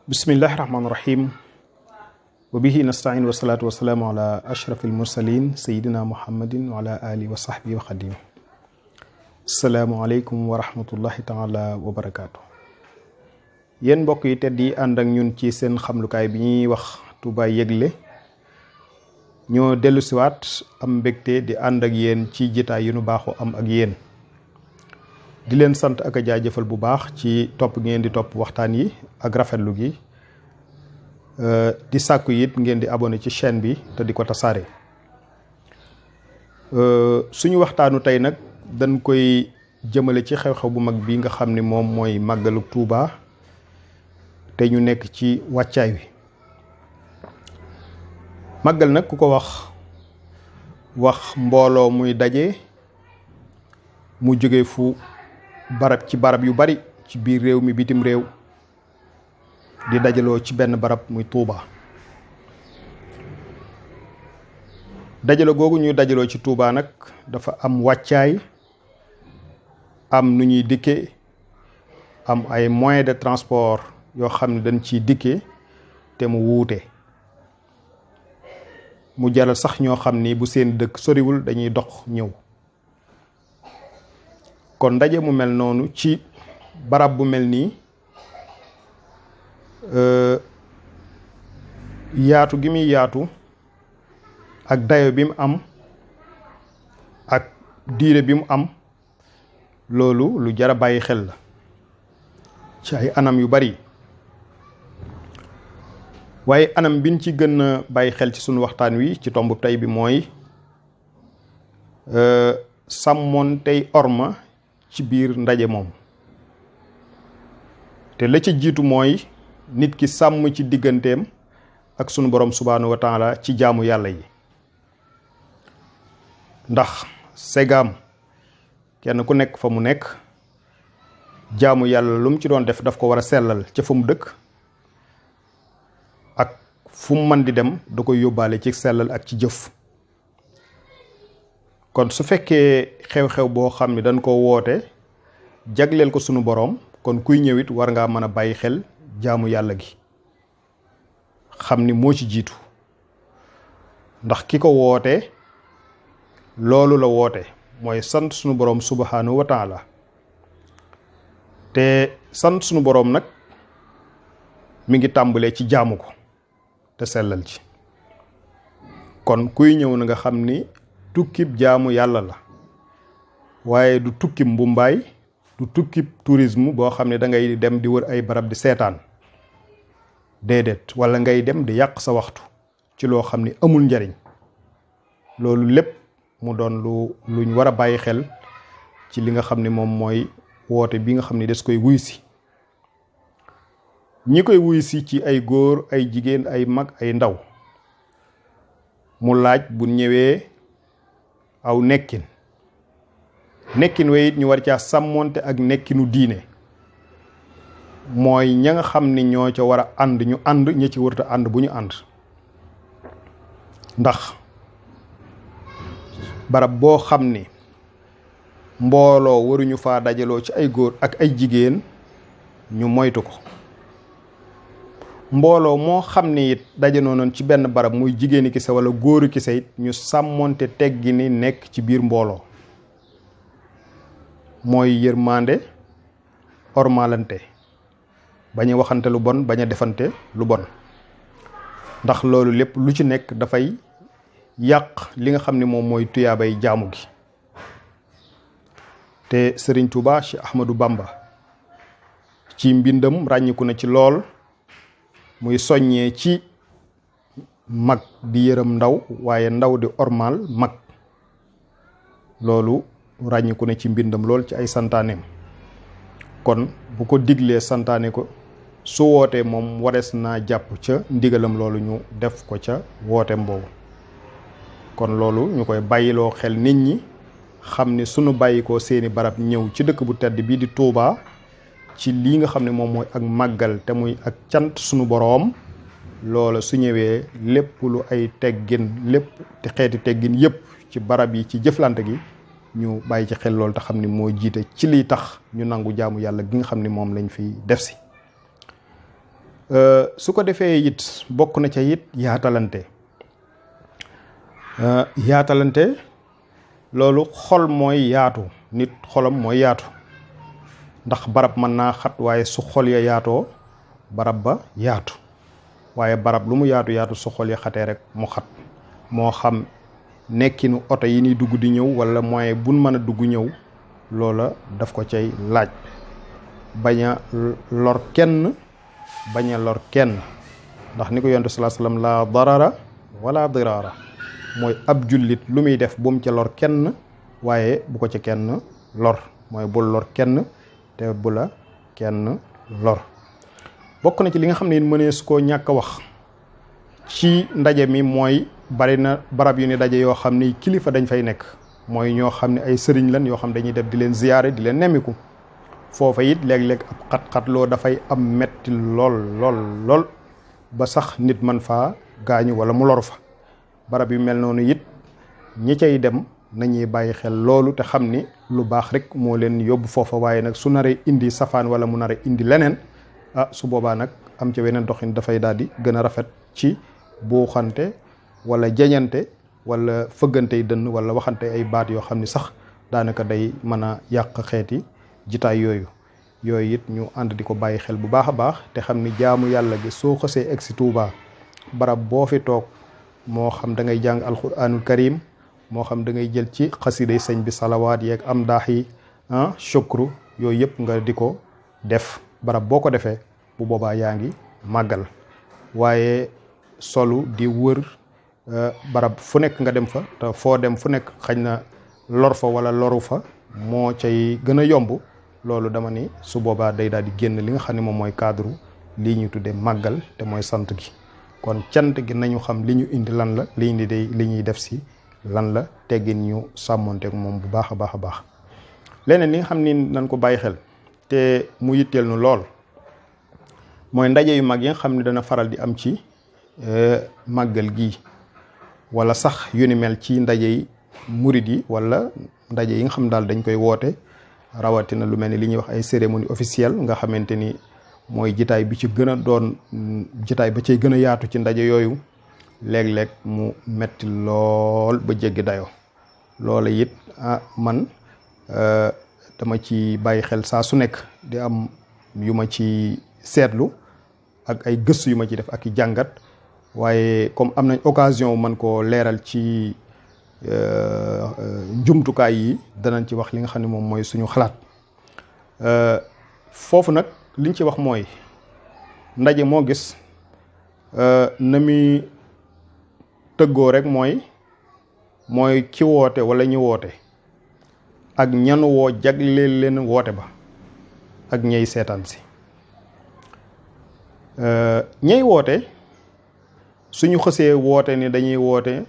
Bismillahirrahmanirrahim. Wa bihi nasta'in wa salatu wa salamu ala ashrafil mursalin sayyidina Muhammadin wa ala alihi wa sahbihi wa khadim. Assalamu alaikum wa rahmatullahi ta'ala wa barakatuh. Yéen mbokk yi tedd yi ànd ak ñun ci seen xamlukaay bi ñuy wax Touba Yëgle ñoo dellu siwaat am mbégte di ànd ak yéen ci jitaay yu nu baaxoo am ak yéen di leen sant ak a jaajëfal bu baax ci topp ngeen di topp waxtaan yi ak rafetlu gi di sàkku it ngeen di abonné ci chaîne bi te di ko tasaare. Suñu waxtaanu tey nag dañ koy jëmale ci xew-xew bu mag bi nga xam ni moom mooy màggalu Touba te ñu nekk ci wàccaay wi. màggal nag ku ko wax mbooloo muy daje mu jóge fu barab yu bari ci biir réew mi bitim réew di dajaloo ci benn barab muy Touba. dajalo googu ñuy dajaloo ci Touba nag dafa am wàccaay, am nu ñuy dikke, am ay moyens de transport yoo xam ne dañ ciy dikke te mu wuute. mu jaral sax ñoo xam ni bu seen dëkk soriwul dañuy dox ñëw. kon ndaje mu mel noonu ci barab bu mel nii yaatu gi muy yaatu ak dayo bi mu am ak diire bi mu am loolu lu jara bàyyi xel la ci ay anam yu bari. waaye anam biñ ci gën a bàyyi xel ci sunu waxtaan wi ci tombu tey bi mooy sàmmoon tey orma ci biir ndaje moom. te la ca jiitu mooy nit ki sàmm ci digganteem ak sunu borom subhaanahu wa taala ci jaamu yàlla yi. ndax segaam kenn ku nekk fa mu nekk jaamu yàlla lu mu ci doon def daf ko war a sellal ca fa mu dëkk ak fu mu mën di dem da koy yóbbaale ci sellal ak ci jëf. kon su fekkee xew-xew boo xam ne dañ ko woote jagleel ko sunu boroom kon kuy ñëwit war ngaa mën a bàyyi xel jaamu yàlla gi xam ni moo ci jiitu. ndax ki ko woote loolu la woote mooy sant sunu boroom subhanahu wa taala. te sant sunu boroom nag mi ngi tàmbalee ci jaamu ko te sellal ci. kon kuy ñëw na nga xam ni tukkib jaamu yàlla la waaye du tukkib mbumbaay du tukkib tourisme boo xam ne da ngay dem di wër ay barab di seetaan déedéet wala ngay dem di yàq sa waxtu ci loo xam ni amul njariñ. loolu lépp mu doon luñ war a bàyyi xel ci li nga xam ne moom mooy woote bi nga xam ne des koy wuy si. ñi koy wuy si ci ay góor ay jigéen ay mag ay ndaw mu laaj bu ñëwee aw nekkin we it ñu war caa sàmmoonte ak nekkinu diine mooy ña nga xam ni ñoo ca war a ànd ñu ànd ña ci wërta ànd bu ñu ànd. ndax barab boo xam ni mbooloo waruñu faa dajaloo ci ay góor ak ay jigéen ñu moytu ko. mbooloo moo xam ni it dajanoo noon ci benn barab muy jigéeni kese wala góoru kese it ñu sàmmoonte teggi ni nekk ci biir mbooloo mooy yërmande ormalante bañ a waxante lu bon bañ a defante lu bon. ndax loolu lépp lu ci nekk dafay yàq li nga xam ne moom mooy tuyaabay jaamu gi. te Serigne Touba Cheikh Ahmadou Bamba ci mbindam ràññiku na ci lool muy soññee ci mag di yërëm ndaw waaye ndaw di ormal mag. loolu ràññiku na ci mbindam lool ci ay santaaneem. kon bu ko diglee santaane ko su wootee moom warees naa jàpp ca ndigalam loolu ñu def ko ca wooteem boobu. kon loolu ñu koy bàyyiloo xel nit ñi xam ne sunu bàyyikoo seeni barab ñëw ci dëkk bu tedd bii di Touba ci lii nga xam ne moom mooy ak màggal te muy ak cant sunu boroom loola su ñëwee lépp lu ay teggin lépp te xeeti teggin yépp ci barab yi ci jëflante gi ñu bàyyi ci xel loolu te xam ni moo jiite ci liy tax ñu nangu jaamu yàlla gi nga xam ni moom lañ fi def si. su ko defee it bokk na ca it yaatalante loolu xol mooy yaatu, nit xolam mooy yaatu, ndax barab mën naa xat waaye su xol ya yaatoo barab ba yaatu, waaye barab lu mu yaatu yaatu su xol ya xatee rek mu xat. moo xam nekkinu oto yi ni dugg di ñëw wala moyen buñ mën a dugg ñëw, loola daf ko cay laaj. bañ a lor kenn ndax ni ko yonent sallallahu alayhi wasallam la darara wala dirara, mooy ab jullit lu muy def bu mu ca lor kenn waaye bu ko ca kenn lor, mooy bul lor kenn te bu la kenn lor. bokk na ci li nga xam ne mënee su koo ñàkk a wax ci ndaje mi mooy bari na barab yu ni daje yoo xam ni kilifa dañ fay nekk, mooy ñoo xam ne ay sëriñ lan yoo xam dañuy def di leen ziyaare di leen nemmiku. foofa it léeg-léeg ab xat-xat loo dafay am metti lool ba sax nit man faa gaañu wala mu loru fa. barab yu mel noonu it ñi cay dem nañuy bàyyi xel loolu te xam ni lu baax rek moo leen yóbbu foofa, waaye nag su naree indi safaan wala mu naree indi leneen su boobaa nag am ca weneen doxin dafay daal di gën a rafet ci buuxante wala jañante wala fëggante dënn wala waxante ay baat yoo xam ni sax daanaka day mën a yàq xeeti jitaay yooyu it ñu ànd di ko bàyyi xel bu baax a baax te xam ni jaamu yàlla gi soo xësee egsi Tuuba barab boo fi toog moo xam da ngay jàng alquranul karim, moo xam da ngay jël ci xasiday sëñ bi salawaat yeeg am daax yi shukru yooyu yëpp nga di ko def. barab boo ko defee bu boobaa yaa ngi màggal, waaye solu di wër barab fu nekk nga dem fa te foo dem fu nekk xañ na lor fa wala loru fa moo cay gën a yomb. loolu dama ni su boobaa day daal di génn li nga xam ne moom mooy cadre lii ñu tuddee màggal te mooy sant gi. kon cant gi nañu xam li ñu indi lan la, li ñuy def si lan la, teggin ñu sàmmonteeg moom bu baax a baax. leneen li nga xam ni nañ ko bàyyi xel te mu yitteel nu lool mooy ndaje yu mag yi nga xam ne dana faral di am ci màggal gi wala sax yu ni mel ci ndaje yi murid yi wala ndaje yi nga xam daal dañ koy woote, rawatina lu mel ni li ñuy wax ay cérémonie officielle nga xamante ni mooy jitaay bi ci gën a doon jitaay ba cay gën a yaatu ci ndaje yooyu. léeg-léeg mu metti lool ba jéggi dayoo. loola it man dama ci bàyyi xel saa su nekk di am yu ma ci seetlu ak ay gëstu yu ma ci def ak i jàngat, waaye comme am nañ occasion man koo leeral ci njumtukaay yi danañ ci wax li nga xam ne moom mooy suñu xalaat. foofu nag liñ ci wax mooy ndaje moo gis na muy tëggoo rek mooy ki woote wala ñu woote ak ñanu woo jagleel leen woote ba ak ñey seetaan si. ñey woote suñu xësee woote ni dañuy woote,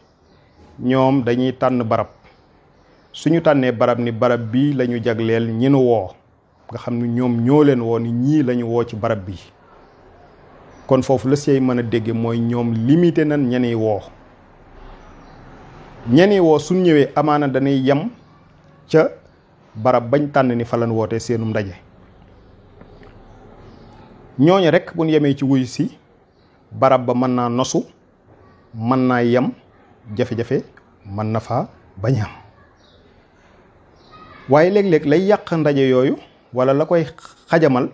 ñoom dañuy tànn barab. suñu tànnee barab ni barab bii lañu jagleel ñi nu woo, nga xam ne ñoom ñoo leen woo ni ñii lañu woo ci barab bi. kon foofu la say mën a dégge mooy ñoom limité nañ ñeni woo. ñeni woo suñ ñëwee amaana dañuy yem ca barab bañ tànn ni fa lañ woote seenum ndaje. ñooñu rek bu ñu yemee ci wuy si barab ba mën naa nosu, mën naa yem, jafe-jafe mën na faa bañ am. waaye léeg-léeg lay yàq ndaje yooyu wala la koy xajamal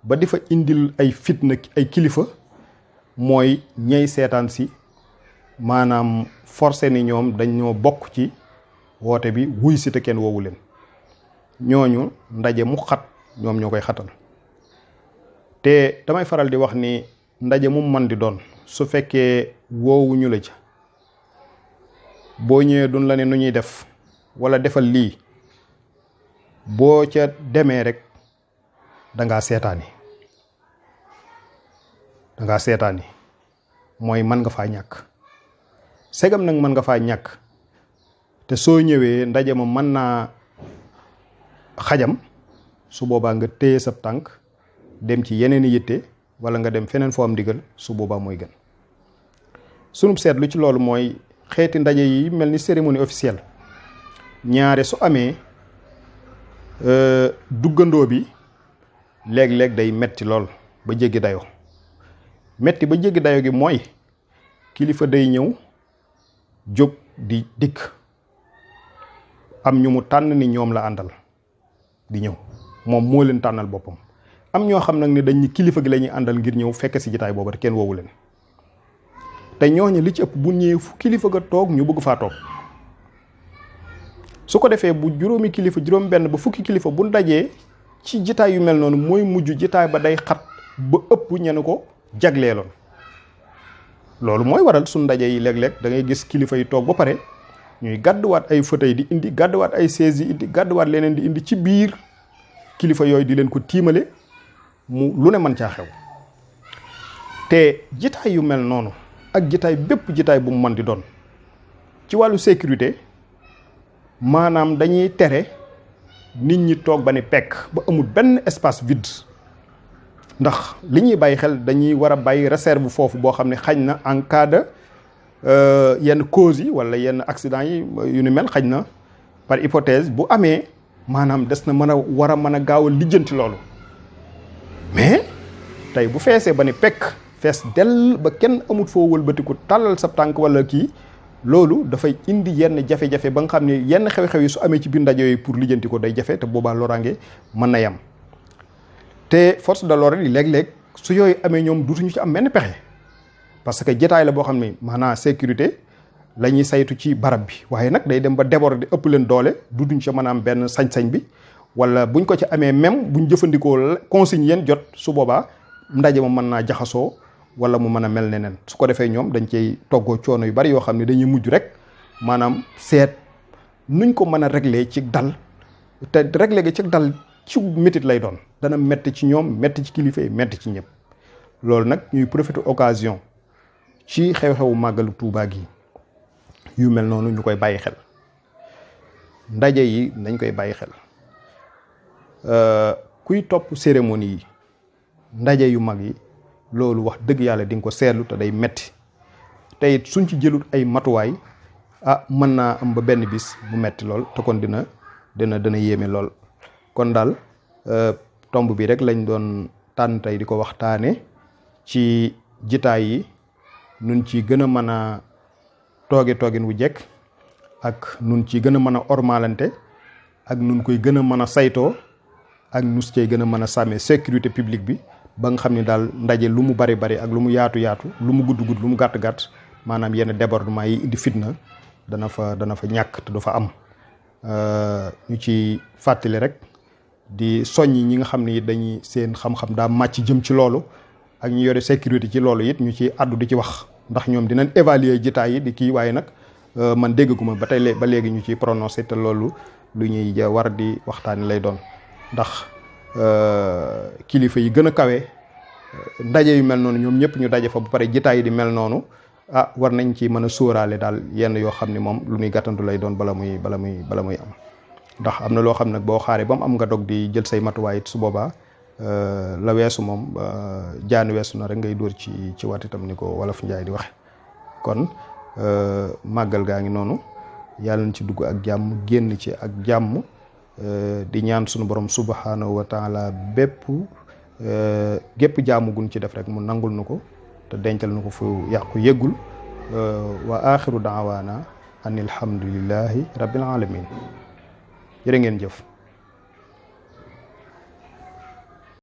ba di fa indil ay fitna ay kilifa mooy ñey seetaan si maanaam forcé ni ñoom dañoo bokk ci woote bi wuy si te kenn woowu leen. ñooñu ndaje mu xat ñoom ñoo koy xatal. te damay faral di wax ni ndaje mu man di doon su fekkee woowuñu la ca, boo ñëwee duñ la ne nu ñuy def wala defal lii, boo ca demee rek dangaa seetaani mooy mën nga faa ñàkk. segam nag mën nga faa ñàkk te soo ñëwee ndaje ma mën naa xajam, su boobaa nga téye sab tànk dem ci yeneen i yitte wala nga dem feneen foo am ndigal, su boobaa mooy gën. sunub seetlu ci loolu mooy xeeti ndaje yi mel ni cérémonie officielle ñaare su amee duggandoo bi léeg-léeg day metti lool ba jéggi dayoo. metti ba jéggi dayo gi mooy kilifa day ñëw jóg di dikk am ñu mu tànn ni ñoom la àndal di ñëw moom moo leen tànnal boppam am ñoo xam nag ne dañ ni kilifa gi la ñuy àndal ngir ñëw fekk si jitaay boobu te kenn woowu leen te ñooñu li ci ëpp bu ñëwee fu kilifa ga toog ñu bëgg faa toog su ko defee bu juróomi kilifa juróom benn ba fukki kilifa bu dajee ci jitaay yu mel noonu mooy mujj jitaay ba day xat ba ëpp ñenu ko jagleeloon loolu mooy waral suñ ndaje yi léeg-léeg da ngay gis kilifa yi toog ba pare ñuy gàdduwaat ay fauteuil di indi gàdduwaat ay chaise yi indi gàdduwaat leneen di indi ci biir kilifa yooyu di leen ko tiimale mu lu ne mën caa xew te jitaay yu mel noonu ak jitaay bépp jitaay bu mu mën di doon ci wàllu sécurité maanaam dañuy tere nit ñi toog ba ne pekk ba amul benn espace vide ndax li ñuy bàyyi xel dañuy war a bàyyi réserve foofu boo xam ne xañ na en cas de yenn causes yi wala yenn accident yi yu ni mel xañ na par hypothèse bu amee maanaam des na mën a war a mën a gaaw a lijjanti loolu mais tey bu feesee ba ne pekk fees dell ba kenn amut foo wëlbatiku tàllal sa tànk wala kii loolu dafay indi yenn jafe-jafe ba nga xam ne yenn xew-xew yi su amee ci biir ndaje yooyu pour lijjanti ko day jafe te boobaa loraange mën na yem te force de l'ordre yi léeg-léeg su yooyu amee ñoom duutuñu ci am benn pexe parce que jotaay la boo xam ne maanaam sécurité la ñuy saytu ci barab bi waaye nag day dem ba déborder ëpp leen doole duutuñ ci mën a am benn sañ-sañ bi wala buñ ko ci amee même buñ jëfandikoo consigne yeen jot su boobaa ndaje ma mën naa jaxasoo wala mu mën a mel neneen su ko defee ñoom dañ cey toggoo coono yu bari yoo xam ne dañuy mujj rek maanaam seet nuñ ko mën a régler ci dal te régler gi ci dal ci métit lay doon dana metti ci ñoom metti ci kilifa yi metti ci ñëpp loolu nag ñuy profiter occasion ci xew-xewu màggalu Tuubaa gi yu mel noonu ñu koy bàyyi xel ndaje yi nañ koy bàyyi xel kuy topp cérémonie yi ndaje yu mag yi loolu wax dëgg yàlla di nga ko seetlu te day metti te it suñ ci jëlut ay matuwaay mën naa am ba benn bis bu metti lool te kon dina yéeme lool kon daal tomb bi rek lañ doon tànn tey di ko waxtaane ci jitaay yi nun ci gën a mën a toogin wu jekk ak nun ci gën a mën a ormalante ak nun koy gën a mën a saytoo ak nus cey gën a mën a sàmmee sécurité publique bi ba nga xam ne daal ndaje lu mu bari ak lu mu yaatu lu mu gudd lu mu gàtt maanaam yenn débordement yi indi fitna dana fa ñàkk te du fa am ñu ci fàttali rek di soññi ñi nga xam ne dañuy seen xam-xam daa màcc jëm ci loolu ak ñu yore sécurité ci loolu it ñu ci àddu di ci wax ndax ñoom dinañ évaluer jitaay yi di kii waaye nag man dégguma ba tey ba léegi ñu ciy prononcé te loolu lu ñuy war di waxtaani lay doon ndax kilifa yi gën a kawe ndaje yu mel noonu ñoom ñëpp ñu daje fa ba pare jitaay yi di mel noonu war nañ ci mën a sóoraale daal yenn yoo xam ne moom lu ñuy gàttandu lay doon bala muy am ndax am na loo xam nag boo xaaree ba mu am nga dog di jël say matuwaay it su boobaa la weesu moom jaani weesu na rek ngay dóor ci wat itam ni ko wolof njaay di waxe kon màggal gaa ngi noonu yàlla na ci dugg ak jàmm génn ci ak jàmm di ñaan sunu borom subhanahu wa taala gépp jaamu gun ci def rek mu nangul nu ko te dencal nu ko fu yàqu yëggul wa axiru daawaana an alhamdulillahi rabbil alamin jërë ngeen jëf